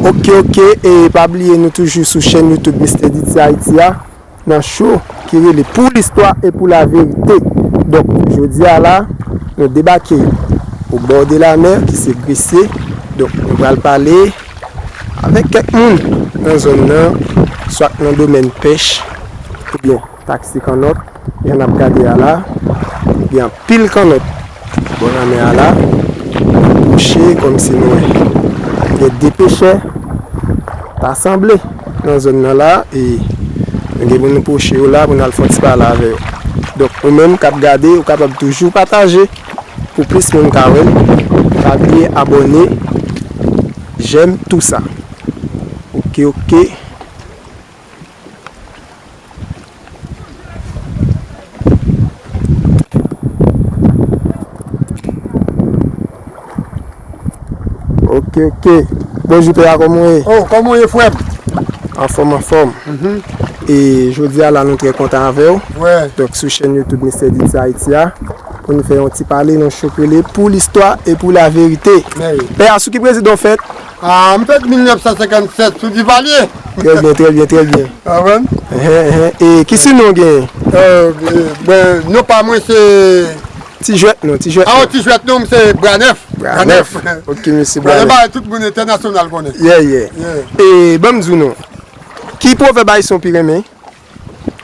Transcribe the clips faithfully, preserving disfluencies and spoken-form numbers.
Ok, ok, e pa bliye nou toujou sou chèn YouTube Mister D T Haiti a, nan show ki rele Pou listwa e pou laverite. Donk, jodi a la, nou debake o bò de la mè, ki se Gresye. Donk, nou pral pale avèk kèk moun nan zòn nan, swa nan domèn pèch, oubyen taksi kannòt, jan n ap gade a la, gen anpil kannòt bò lanmè a la, pwoche kòmsi nou wè. Gen de pechè, ta sanble nan zòn nan la, e nou gen pou nou pwoche yo la pou n al fè yon ti pale avè yo. Donk, ou menm k ap gade, ou kapab toujou pataje pou plis moun ka wè l. Pa bliye abòne, jèm, tou sa. Ok, ok. Ok, ok. Bonjou, P A, kòman w ye? Oh, kòman w ye, frè m? Anfòm, anfòm. Mhm. E jodi a la, nou trè kontan avè w. Wè. Donk, sou chèn YouTube Mister D T Haiti a, pou nou fè yon ti pale nan show k rele Pou listwa e pou laverite. Mèwi. P A, sou ki prezidan w fèt? Ah, m fèt mil nèf san senkannsèt sou Divalye. Trè byen, trè byen, trè byen. Konprann? Ehe, ehe. E ki sinon w genyen? Euh, euh, ben, non pa mwen se Ti jwèt non, ti jwèt non. Ah, ti jwèt non, m se Bra Nèf. Bra Nèf. Ok, mesye Bra Nèf. Bra Nèf, ba tout moun entènasyonal konnen. Yeah, yeah. Yeah. E ban m di w non. Ki pwovèb ayisyen w pi renmen?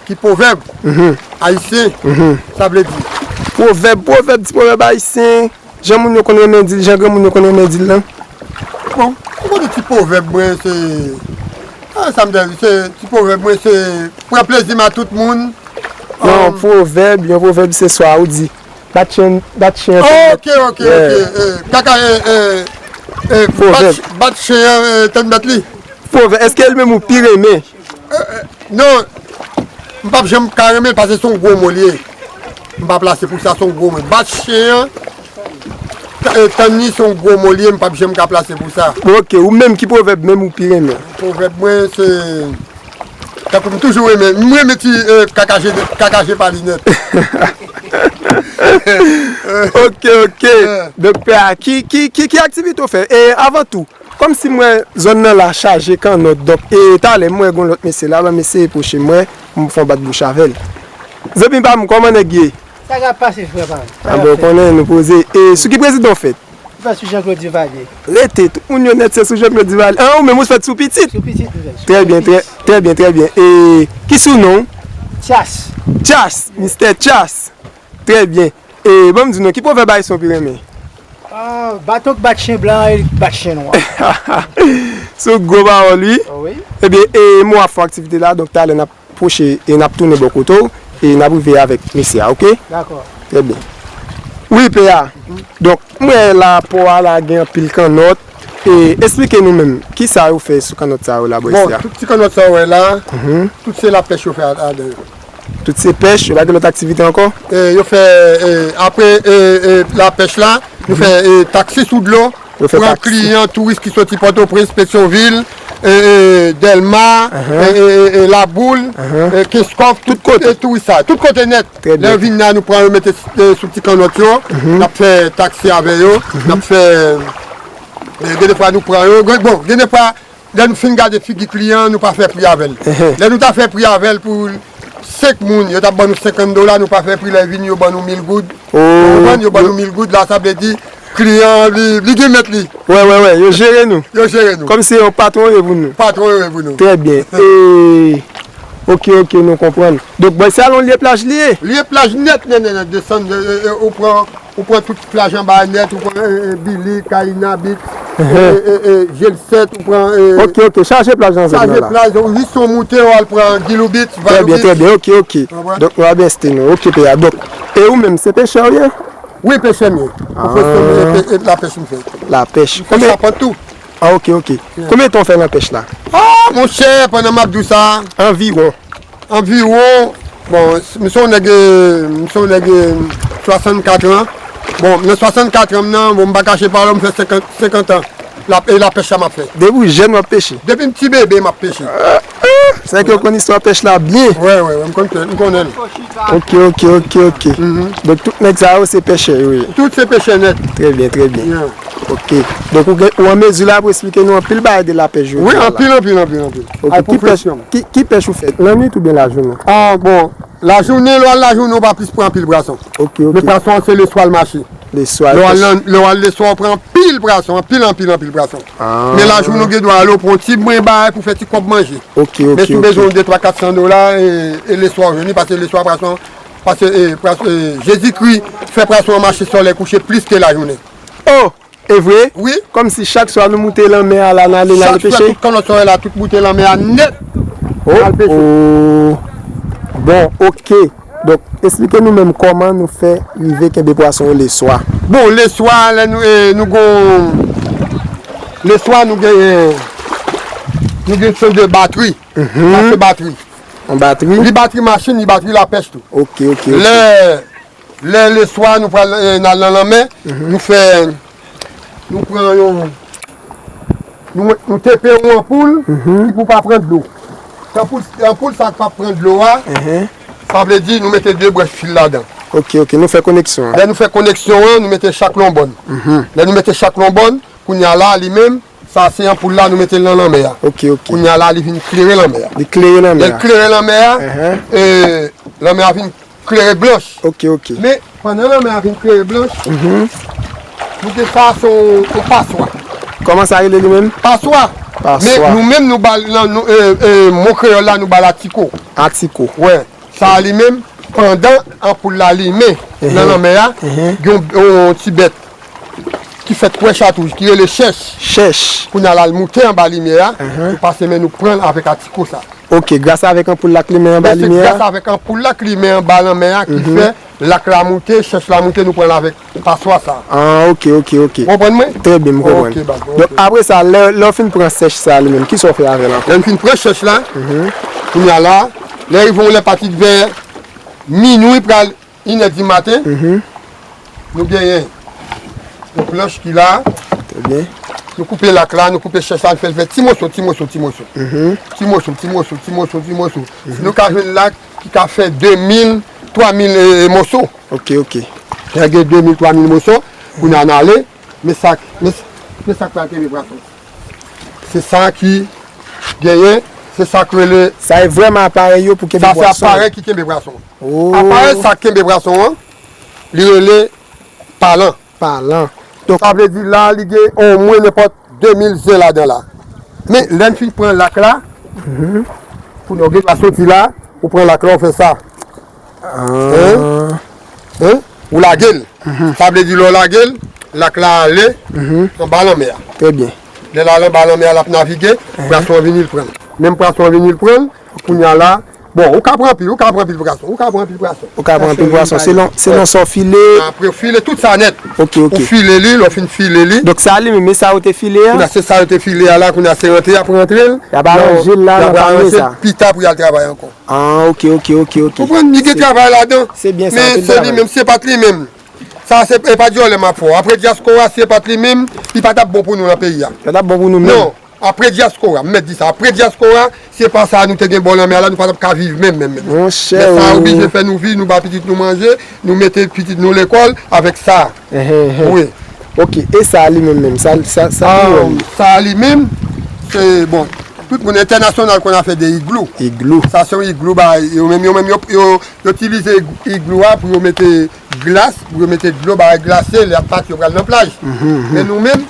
Ki pwovèb? Mhm. Ayisyen? Mhm. Sa vle di? Pwovèb, pwovèb, ti pwovèb ayisyen. Jan moun yo konn renmen di l, jan granmoun yo konn renmen di l lan. Bon, m konn ti pwovèb mwen se, ah, sa m ta di, se ti pwovèb mwen se pran plezi m a tout moun. Non, um, pwovèb, yon pwovèb se swa ou di, bat chen, bat chen an. Oh, ok, ok, yeah, ok. Eh, kaka, eh, eh, eh, pwovèb. Bat, bat chen an, eh, tann mèt li. Pwovèb, èske l menm ou pi renmen? Eh, eh, non, m p ap janm ka renmen l paske se yon gwo mo l ye. M pa plase pou sa, se yon gwo mo. Bat chen an, ta-, eh, tann li se yon gwo mo l ye, m p ap janm ka plase pou sa. Bon, ok, ou menm ki pwovèb menm ou pi renmen? Pwovèb mwen se, tankou m toujou renmen, m renmen ti, eh, kakaje, kakaje pa li nèt. Ok, ok. Eh. Donk, P A, ki, ki, ki, ki aktivite w fè? E avan tou, kòmsi m wè zòn nan la chaje kannòt, donk, e talè m wè gon lòt mesye la, ban m eseye pwoche m wè, pou m fè yon bat bouch avè l. Zanmi pa m, kòman nèg ye? Sa k ap pase, frè pa m? Ah, bon, konnen nou poze. E sou ki prezidan w fèt? M fèt sou Jean Claude Duvalier. Rete, tout moun yo nèt se sou Jean Claude Duvalier. Ah, ou menm ou fèt sou pitit? Sou pitit, m fèt. Trè byen, trè, trè byen, trè byen. E ki sou non w? Tyas. Tyas, mistè Tyas. Trè byen. E ban m di w non, ki pwovèb ayisyen w pi renmen? Ah, baton k bat chen blan e bat chen nwa. Se yon gwo pawòl, wi. Oh, wi. Ebyen, e m wè w ap fè aktivite la, donk talè n ap pwoche e n ap tounen bò kote w e n ap rive avèk mesye a, ok? Dakò. Trè byen. Wi, P A. Donk, m wè la pò a la gen anpil kannòt. E esplike nou menm, kisa yo fè sou kannòt sa yo la bò isi a? Bon, tout ti kannòt sa w wè la, mhm, tout se lapèch yo fè ladan yo. Tout se pèch, yo pa gen lòt aktivite ankò? E, yo fè, e, apre, e, e, lapèch la, nou fè, e, taksi sou dlo, pran kliyan, touris ki soti Pòtoprens, Petyonvil, e, e, Dèlma, e, e, e, e, Laboul, e, Kenskòf, tout kote, e, touris sa, tout kote nèt. Lè yo vin la, nou pran yo mete, e, sou ti kannòt yo, n ap fè taksi avè yo, n ap fè, e, gen de fwa nou pran yo, bon, gen de fwa, lè nou fin gade figi kliyan an, nou pa fè pri avè l. Lè nou ta fè pri avè l pou senk moun, yo t ap ban nou senkant dola, nou pa fè pri, lè vini yo ban nou mil goud. Ou konprann? Yo ban nou mil goud, la sa vle di kliyan an, li, li gen mèt li. Wè, wè, wè, yo jere nou. Yo jere nou. Kòmsi se yon patwon yo ye pou nou. Patwon yo ye pou nou. Trè byen. E, ok, ok, nou konprann. Donk, bò isi a yon lye plaj li ye? Lye plaj nèt, nèt, nèt, nèt, desann, e, e, e, ou pran Ou pran tout plaj anba a nèt, ou pran, e, e, Bili, Kayina Beach, e, e, e, Jelsèt, ou pran, e, ok, ok, chaje plaj nan zòn nan la. Chaje plaj, ou jis ou moute, ou al pran Gilou Beach, Valou Beach. Trè byen, trè byen, ok, ok. Donk, nou ap enste nou. Ok, P A. Donk, e ou menm, se pechè ou ye? Wi, pechè m ye. Pwofesyon mwen, e, e, lapèch m fè. Lapèch. M fè chapant tou. Ah, ok, ok. Konbyen tan w fè nan pèch la? Ah, monchè, pandan m ap di w sa. Anviwon. Anviwon, bon, m se yon nèg, m se yon nèg, swasannkat an. Bon, nan swasannkat an m nan, bon, m pa kache pale w, m fè senkant, senkant an. La, e lapèch la m ap fè. Depi w jèn w ap peche? Depi m ti bebe m ap peche. Ah, ah, sa vle di w konn istwa pèch la byen. Wè, wè, wè, m konn, m konnen l. Ok, ok, ok, ok. Donk tout nèg sa yo se pechè yo ye. Tout se pechè nèt. Trè byen, trè byen. Yeah. Ok. Donk, ou gen, ou an mezi la pou esplike nou anpil bagay de lapèch jodi a la. Wi, anpil, anpil, anpil, anpil. Ok, ki pèch, ki, ki pèch ou fè? Lannwit oubyen lajounen? Ah, bon, lajounen, lè w al lajounen, ou pa plis pran anpil pwason. Ok, ok. Men pwason an, se leswa l mache. Leswa l pèch. Lè w al nan, lè w al leswa, ou pran anpil pwason, anpil, anpil, anpil pwason. Ah. Men lajounen, ou gen dwa ale, ou pran yon ti bwen bagay pou fè ti kòb manje. Ok, ok, ok. Men si w bezwen yon de, twa, kat san dola, e, e leswa w jwenn li, paske leswa pwason, paske, e, pwason, e, Jezikri fè pwason an mache solèy kouche plis ke lajounen. Oh! E vre? Wi. Kòmsi chak swa nou moute lanmè a la, n ale, n ale peche? Chak swa tout kannòt solèy la, tout moute lanmè a nèt. Oh, n al peche. Oh. Bon, ok. Donk, esplike nou menm kòman nou fè rive kenbe pwason yo leswa. Bon, leswa, lè nou, e, nou gon, leswa, nou genyen, nou gen sèvis de batri. Mhm. Sa se batri. Yon batri? Li batri machin, li batri lapèch tou. Ok, ok, ok. Lè Lè leswa nou pral, e, n al nan lanmè, nou fè, nou pran yon, nou, nou tepe yon anpoul ki pou pa pran dlo. Anpoul, anpoul sa k p ap pran dlo a, sa vle di nou mete de branch fil ladan. Ok, ok, nou fè koneksyon an. Lè nou fè koneksyon an, nou mete chak lonbòn. Lè nou mete chak lonbòn, kounye a la, li menm, sa se anpoul la, nou mete l nan lanmè a. Ok, ok. Kounye a la, li vin klere lanmè a. Li klere lanmè a. Lè l klere lanmè a, e, lanmè a vin klere blanch. Ok, ok. Men, pandan lanmè a vin klere blanch, nou gen sa, se yon, yon paswa. Kòman sa rele li menm? Paswa. Paswa. Men nou menm, nou ba l, nan, nou, e, e, mo kreyòl la, nou ba l atiko. Atiko. Wè. Sa a li menm, pandan anpoul la limen nan lanmè a, gen yon, yon ti bèt ki fèt kwè chatouj, ki rele chèch. Chèch. Kounye a la, l moute anba limyè a, nou pase men nou pran l avèk atiko sa. Ok, gras avèk anpoul la k limen anba limyè a? Men se gras avèk anpoul la k limen anba lanmè a ki fè lak la moute, chèch la moute, nou pran l avèk paswa sa. Ah, ok, ok, ok. Ou konprann mwen? Trè byen, m konprann. Ok, baz, ok. Donk, apre sa, lè, lè w fin pran chèch sa li menm, kisa w fè avè l ankò? Lè n fin pran chèch la, kounye a la, lè rive yon lè pati vè minwi pral inè di maten, nou genyen yon planch ki la. Trè byen. Nou koupe lak la, nou koupe chèch la, nou fè l fè ti moso, ti moso, ti moso. Ti moso, ti moso, ti moso, ti moso. Nou ka jwenn lak ki ka fè de mil, twa mil, e, moso. Ok, ok. Lè gen de mil, twa mil moso, kounye a n ale, men sa, men, men sa k pral kenbe pwason. Se sa ki genyen, se sa k rele. Sa e vrèman aparèy yo pou kenbe pwason. Sa se aparèy ki kenbe pwason. Oh. Aparèy sa k kenbe pwason an, li rele palan. Palan. Donk, sa vle di la, li gen omwen nenpòt de mil zen ladan la. Men, lè n fin pran lak la, pou nou gen dwa soti la, ou pran lak la, ou fè sa. Ah. Hein? Hein? Ou lage l. Sa vle di lè w lage l, lak la ale anba lanmè a. Trè byen. Lè l al anba lanmè a, l ap navige, pwason an vini l pran l. Menm pwason an vini l pran l, kounye a la, bon, ou ka pran anpil, ou ka pran anpil pwason, ou ka pran anpil pwason. Ou ka pran anpil pwason, selon, selon sa w file. Apre w file tout sa nèt. Ok, ok. Ou file li, lè w fin file li. Donk sa li menm, men sa yo te file a? Kounye a se sa yo te file a la, kounye a se rantre y ap rantre l. Y ap aranje l la nan panye sa. Y ap aranje l pita pou y al travay ankò. Ah, ok, ok, ok, ok. Konprann, li gen travay ladan. Se byen sa, anpil travay. Men se li menm, si se pa t li menm. Sa se, e pa dyòlè m ap fè w. Apre dyaspora, si se pa t li menm, li pa t ap bon pou nou nan peyi a. Li pa t ap bon pou nou menm. Non, apre dyaspora, m mèt di sa. Apre dyaspora, si se pa sa nou te gen bò lanmè a la, nou pa t ap ka viv menm, menm, menm. Monchè. Men sa oblije fè nou viv, nou ba pitit nou manje, nou mete pitit nou lekòl avèk sa. Wi. Ok, e sa li menm menm, sa, sa, sa ki wòl li? Sa li menm, se, bon, tout moun entènasyonal konn afè de iglou. Iglou. Sa se yon iglou, ba, yo menm, yo menm, yo, yo, yo itilize iglou a pou yo mete glas, pou yo mete dlo, bagay glase, lè y ap pati, yo pral nan plaj. Men nou menm,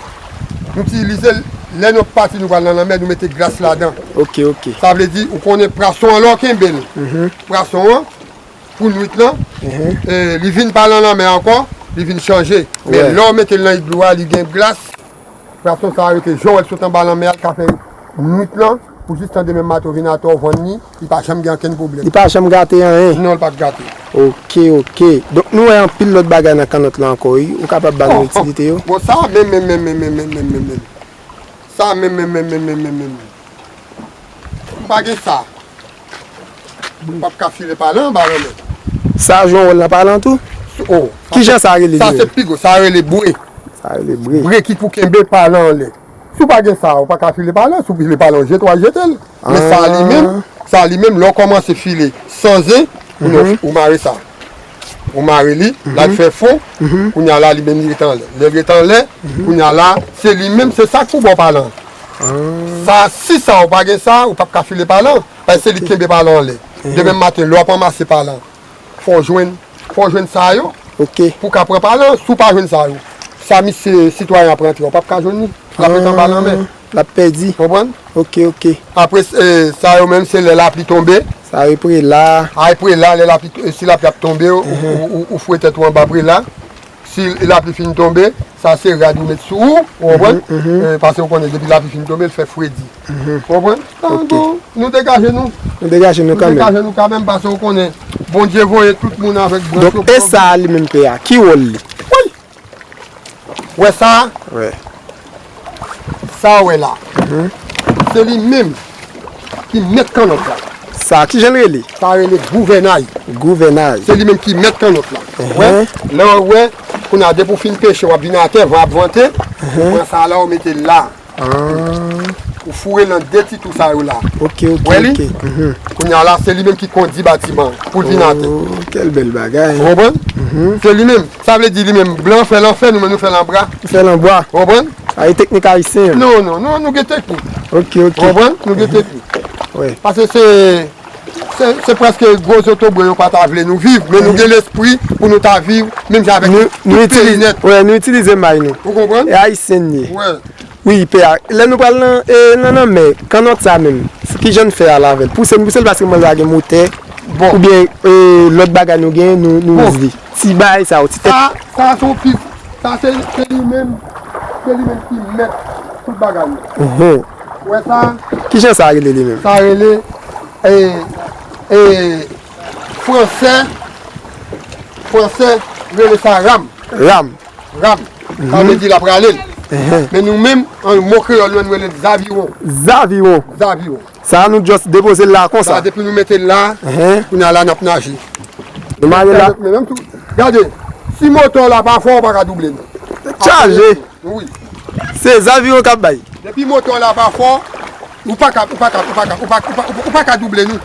nou itilize l, lè nou pati, nou pral nan lanmè, nou mete glas ladan. Ok, ok. Sa vle di, ou konnen pwason an, lè w kenbe l. Pwason an, pou nwit lan, e, li vin pa nan lanmè ankò, li vin chanje. Men lè w mete l nan iglou a, li gen glas, pwason sa a rete, jan w wè l sot anba lanmè a, l ka fè nwit lan, pou jistan demen maten w vin atè w vann li, li pa janm gen okenn pwoblèm. Li pa janm gate anyen? Non, li pa gate. Ok, ok. Donk nou wè anpil lòt bagay nan kannòt la ankò, wi. Ou kapab ba nou itilite yo? Bon, sa menm, menm, menm. Sa menm, menm, menm. M pa gen sa. M p ap ka file palan anba lanmè. Sa jwe yon wòl nan palan tou? Oh, sa se, kijan sa rele li menm? Sa se pi gwo, sa rele bre. Sa rele bre. Bre ki pou kenbe palan anlè. Si w pa gen sa, ou pa ka file palan. Si w file palan, w jete, w al jete l. Men sa li menm, sa li menm, lè w kòmanse file san zen, ou, ou mare sa. Ou mare li, l al fè fon, kounye a la, li menm li ret anlè. Lè l ret anlè, kounye a la, se li menm, se sa k pou ba w palan. Sa, si sa, ou pa gen sa, ou p ap ka file palan. Paske se li k kenbe palan anlè. Demen maten, lè w ap ranmase palan, fò w jwenn, fò w jwenn sa yo. Pou w ka pran palan, si w pa jwenn sa yo, sa misye sitwayen ap rantre, w p ap ka jwenn li. L ap ret anba lanmè. L ap pèdi. Konprann? Ok, ok. Apre, eh, sa yo menm, se lè lapli tonbe. Sa yo prela. Ay prela, lè lapli, eh, si lapli ap tonbe, ou, ou, ou, ou fouye tèt ou anba prela. Si lapli fin tonbe, sa se rad ou met sou ou, ou konprann? Eh, paske ou konnen, depi lapli fin tonbe, l fè fredi. Ou konprann? Tankou nou degaje nou. Nou degaje nou kanmenm. Nou degaje nou kanmenm, paske ou konnen, Bondye voye tout moun avèk branch yo. Donk, e sa a li menm pè a, ki wòl li? Wi! Wè sa? Wè. Sa w wè la. Se li menm ki mèt kannòt la. Sa, ki jan l rele? Sa rele gouvènay. Gouvènay. Se li menm ki mèt kannòt la. Wè, lè w wè, kounye a depi w fin peche, w ap vin atè, van ap vante, ou pran sa la, ou mete l la. Ou foure l nan de ti tou sa yo la. Ok, ok, ok. Kounye a la, se li menm ki kondi batiman pou l vin atè. Oh, quel bèl bagay. Ou konprann? Se li menm. Sa vle di li menm, blan fè l an fè, nou menm nou fè l an bwa. Nou fè l an bwa. Ou konprann? Sa e teknik ayisyen an. Non, non, non, nou gen teknik. Ok, ok. Ou konprann? Nou gen teknik. Wi. Paske se, se, se prèske gwo zotobre yo pa ta vle nou viv, men nou gen lespri pou nou ta viv, menm jan avèk tout peyi nèt. Wi, nou itilize may nou. Ou konprann? E ayisyen n ye. Wi. Wi, pè a. Lè nou pral nan, e, nan lanmè, kannòt sa menm, ki jan n fè ale avè l? Pouse n, pouse l paske mwen pa gen motè, oubyen, e, lòt bagay nou gen, nou, nou izi. Ti bagay sa yo, ti tèt. Sa, sa se yon pi, sa se, se li menm, se li menm ki mèt tout bagay yo. Ou wè sa? Ki jan sa rele li menm? Sa rele, e, e, fransè, fransè rele sa ram. Ram. Ram. Sa vle di l ap rale l. Men nou menm, an mo kreyòl nou, nou rele l zaviwon. Zaviwon. Zaviwon. Sa a nou just depoze l la konsa. Sa, depi nou mete l la, kounye a la n ap naje. Nou mare la. Men menm tou, gade, si motò la pa fò, ou pa ka double nou. Tèt chaje. Wi. Se zaviwon k ap bay. Depi motò la pa fò, ou pa ka, ou pa ka, ou pa ka, ou pa, ou pa, ou pa, ou pa ka double nou.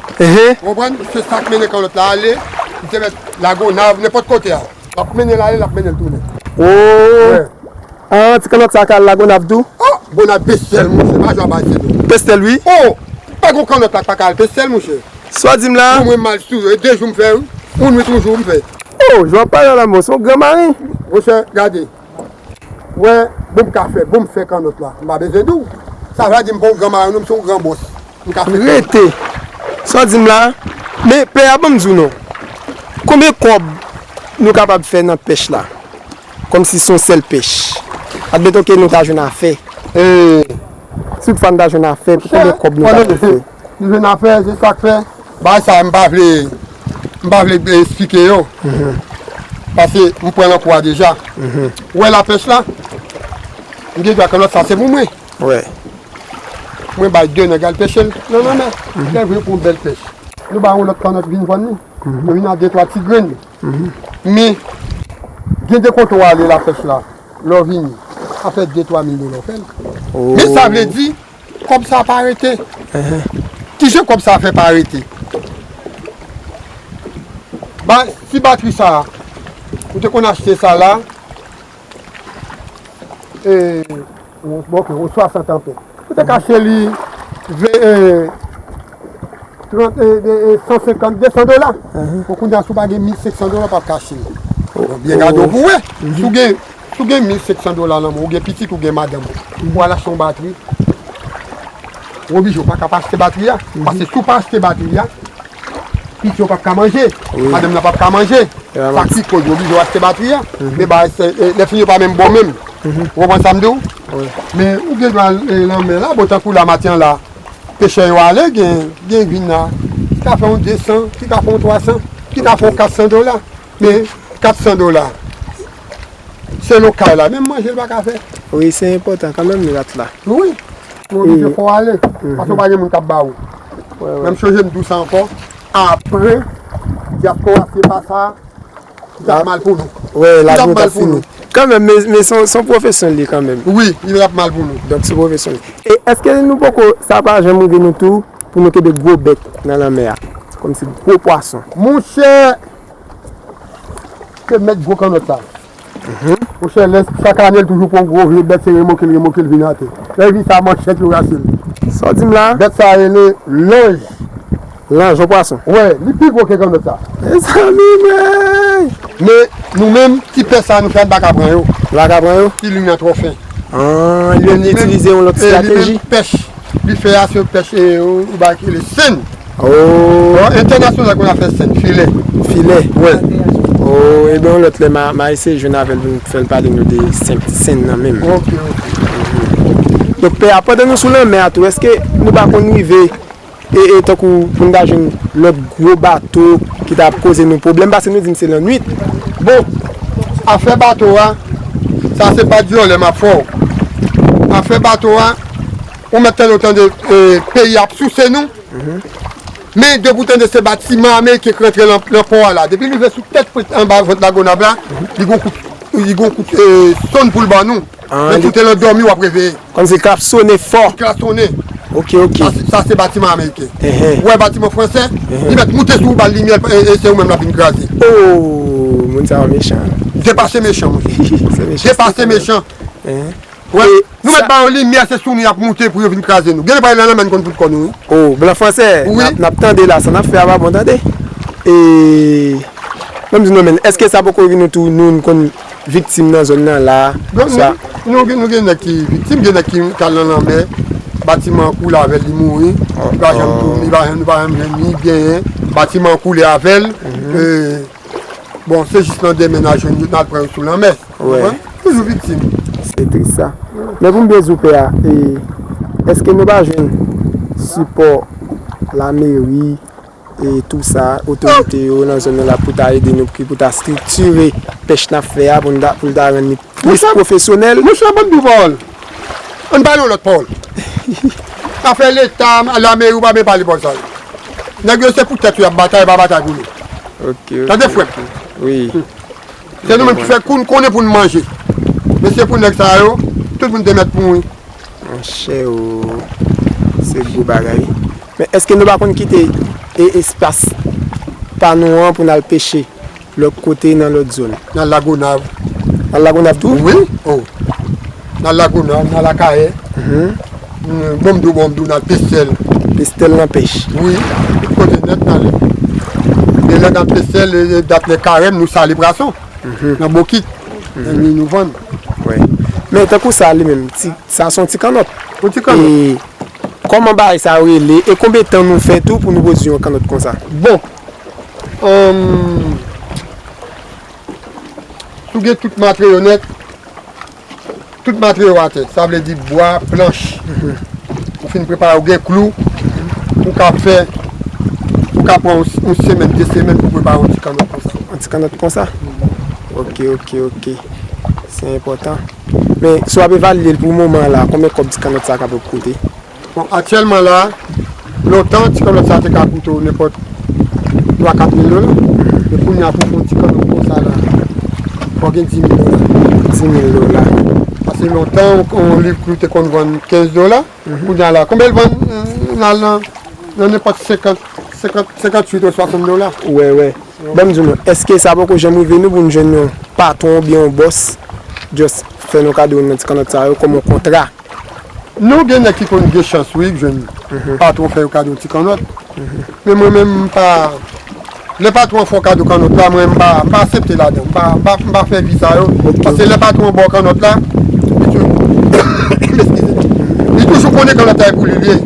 Ou konprann? Se sa k mennen kannòt la ale, li te mèt Lagonav, nenpòt kote a. L ap mennen l ale, l ap mennen l tounen. Oh! Ah, ti kannòt sa ka al Lagonav tou? Oh! Gonav Pestèl, monchè, pa jwe a bay se non. Pestèl, wi. Oh! Pa gon kannòt la k pa ka al Pestèl, monchè. Sa w di m la? Bon, mwen m al sou, e de jou m fè, wi. Yon nwit, yon jou m fè. Oh, jan w ap pale la, mwen, se yon gran mari. Monchè, gade. Wè, bon m ka fè, bon m fè kannòt la. M pa bezwen di w. Sa vle di m pa yon gran mari, non, m se yon gran bòs. M ka fè kannòt. Rete. Sa w di m la? Men, pè a, ban m di w non. Konbyen kòb nou kapab fè nan pèch la? Kòmsi se yon sèl pèch. Admeton ke nou ta jwenn afè. E, si toutfwa nou ta jwenn afè, pou konbyen kòb nou kapab fè? Nou jwenn afè, se sa k fè. Bagay sa a, m pa vle, m pa vle esplike yo. Paske m pran nan kou a deja. Ou wè lapèch la? M gen dwa kannòt sa, se pou mwen. Mwen bay de nèg al peche l nan lanmè. Lè vre pou yon bèl pèch. Nou bay yon lòt kannòt vin vann li. Yo vin ak de twa ti grenn. Men, gen de kote w ale lapèch la, lè w vini, sa fè de twa mil dola w fè l. Men sa vle di, kòb sa pa rete. Kijan kòb sa fè pa rete? Ba, si batri sa, ou te konn achte sa la, e, bon, ok, yon swasant anpè. Ou te ka achte li ve-, e, trant, e, e, e, san senkant, de san dola. Bon, kounye a, si w pa gen mil senk san dola, w p ap ka achte li. Bon, byen gade w pou wè. Si w gen, si w gen mil senk san dola nan men w, ou gen pitit, ou gen madanm ou, ou al achte yon batri, ou oblije, ou pa ka pa achte batri a. Paske si w pa achte batri a, pitit yo p ap ka manje, madanm nan p ap ka manje. Sa ki koz yo oblije yo achte batri a. Men bagay se, e, lè fini yo pa menm bon menm. Ou konprann sa m di w? Men ou gen dwa al, e, lanmè la, bon, tankou la maten an la, pechè yo ale, gen, gen vin la, ki ka fè yon de san, ki ka fè yon twa san, ki ka fè yon kat san dola. Men kat san dola, selon kay la, menm manje l pa ka fè. Wi, se enpòtan kanmenm, rat la. Wi. Ou oblije fò w ale, paske w pa gen moun k ap ba ou. Men m chonje m di w sa ankò, apre, dyaspora se pa sa, li t ap mal pou nou. Wi, lavi nou t ap fini. Kanmenm, men, men se yon, se yon pwofesyon li ye kanmenm. Wi, li t ap mal pou nou. Donk, se pwofesyon li. E èske nou poko, sa pa janm rive nou tou, pou nou kenbe gwo bèt nan lanmè a? Kòmsi gwo pwason. Monchè, Se mèt gwo kannòt sa. Monchè, lè chak ane, l toujou pran gwo vye bèt, se remoke l, remoke l vin atè. Lè l vin sa, manchèt yo rase l. Sa w di m la? Bèt sa rele lanj. Lanj, yon pwason? Wè, li pi gwo ke kannòt sa. Mezanmi, men! Men, nou menm, ti pèch sa nou fè, n pa ka pran yo. Nou pa ka pran yo? Ti liy nan twò fen. Ah, li menm li itilize yon lòt estrateji. Pèch li fè a, se pèch, e, ou, ou ba ki le sen. Oh. Bon, entènasyonal konn ap fè sen, filè. Filè? Wè. Oh, ebyen, yon lòt lè, m a, m a eseye jwenn avè l pou n fè l pale nou de sen, sen nan menm. Ok, ok. Donk, pè a, pandan nou sou lanmè a tou, èske nou pa konn rive, e, e, tankou pou n ta jwenn lòt gwo bato ki ta ap koze nou pwoblèm, paske nou di m se lannwit? Bon, afè bato a, sa se pa dyòlè m ap fè w. Afè bato a, ou mèt tande, w tande, e, peyi ap souse nou. Men depi w tande se batiman ameriken ki rantre nan, nan pò a la. Depi l rive sou tèt pwent anba vant Lagonav la, li gon kout, li gon kout, e, sonn pou l ban nou. Ah, men si w te nan dòmi, w ap reveye. Kòmsi l klapsonnen fò. Li klapsonnen. Ok, ok. Sa, se- sa se batiman ameriken. Enhen. Ou wè batiman fransè, li mèt moute sou ou, ba l limyè, e, e se ou menm l ap vin kraze. Oh, moun sa yo mechan. Depase mechan, monchè. Se mechan. Depase mechan. Enhen. Wè, nou mèt ba yo limyè, se sou nou y ap moute pou yo vin kraze nou. Gen lè pa nan lanmè n konn fout kò nou, wi. Oh, blan fransè, wi. N ap, n ap tande la, sa n ap fè a pa bon tande. E, ban m di nou, men, èske sa poko rive nou tou, nou, nou konn viktim nan zòn nan la? Bon, sa nou, nou gen, nou gen nèg ki viktim, gen nèg ki, ki al nan lanmè, batiman an koule avè l, li mouri, li pa janm tou, li pa janm, li pa janm jwenn ni genyen, batiman an koule avè l, e, bon, se jis nan demen n a jwenn yo, n al pran yo sou lanmè. Wè. Konprann? Toujou viktim. Se tris sa. Men pou m byen di w, pè a, e, èske nou pa jwenn sipò lameri e tou sa, otorite yo nan zòn nan la pou ta ede nou, ki pou ta estriktire pèch n ap fè a pou n ta, pou l ta rann li plis pwofesyonèl? Monchè, ban m di w pawòl. Ann pale yon lòt pawòl. Afè Leta, lameri, ou pa byen pale pawòl sa yo. Nèg yo se pou tèt yo y ap batay, yo pa batay pou nou. Ok, ok. Tande, frè m. Wi. Se nou menm ki fè kou n konnen pou n manje. Men se pou nèg sa yo, tout moun te mèt mouri. Monchè, o, se gwo bagay. Men èske nou pa konn kite e espas pa nou an pou n al peche lòt kote nan lòt zòn? Nan Lagonav. Nan Lagonav tou? Wi. O. Nan Lagonav, nan Lakayè. Mhm. Mm, bon m di w, bon m di w, nan Pestèl. Pestèl nan pèch. Wi. Tout kote nèt n ale. E lè nan Pestèl, e, e dat lè karèm, nou sale pwason. Mhm. Nan bokit. Mhm. Epi nou vann. Wi. Men tankou sa li menm, ti, sa se yon ti kannòt. Yon ti kannòt. E kòman bagay sa yo rele? E konbyen tan nou fè tou pou nou pwodui yon kannòt konsa? Bon. Anm, si w gen tout materyo nèt, tout materyo atè, sa vle di bwa, planch. Mhm. Ou fin prepare, ou gen klou, ou ka fè, ou ka pran yon, yon semèn, de semèn pou prepare yon ti kannòt konsa. Yon ti kannòt konsa? Ok, ok, ok. Se enpòtan. Men, si w ap evalye l pou moman la, konbyen kòb ti kannòt sa kapab koute? Bon, aktyèlman la, lontan, ti kannòt sa te ka koute w nenpòt twa, kat mil dola. Men kounye a, pou fè yon ti kannòt konsa la, fò w gen dis mil dola. Dis mil dola. Paske lontan, yon, yon liv klou te konn vann kenz dola. Mhm. Kounye a la, konbyen l vann, euh, la, nan, nan nenpòt senkant, senkant, senkant uit ou swasant dola? Wè, wè. Ban m di nou, èske sa poko janm rive nou pou n jwenn yon patwon oubyen yon bòs, just fè nou kado youn nan ti kannòt sa yo kòm yon kontra? Nou gen nèg ki konn gen chans, wi, jwenn patwon fè yo kado ti kannòt. Men mwen menm, m pa, lè patwon an fè w kado kannòt la, mwen, m pa, m pa aksepte ladan. M pa, m pa, m pa fè vi sa yo. Paske lè patwon an ba w kannòt la, li toujou, eskize, li toujou konnen kannòt la e pou li l ye.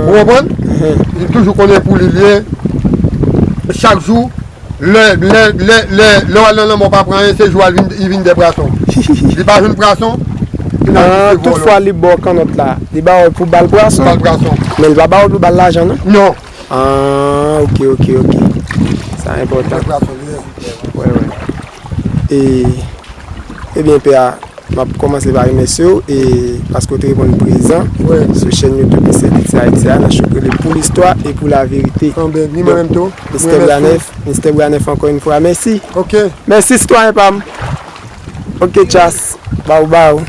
Ou konprann? Li toujou konnen pou li l ye. Chak jou, Lè, lè, lè, lè, lè w al nan lanmè w pa pran anyen, se jou a l vin, li vin dè pwason. Li pa jwenn pwason, li nan... Ah, tout fwa li ba w kannòt la, li ba w pou ba l pwason? Ba l pwason. Men li pa ba w pou ba l lajan, non? Non. Ah, ok, ok, ok. Sa enpòtan. Dè pwason, li ye. Wè, wè. E, ebyen, pè a, M ap kòmanse pa remèsye w, e paske w te reponn prezan sou chèn YouTube Mister Diti Ayiti a, nan show ki rele Pou Listwa e Pou Laverite. Anben, ni mwen menm tou. Donk, Mister Branef, Mister Branef, ankò yon fwa, mèsi. Ok. Mèsi, sitwayen pa m. Ok, Chas. Baww, baww.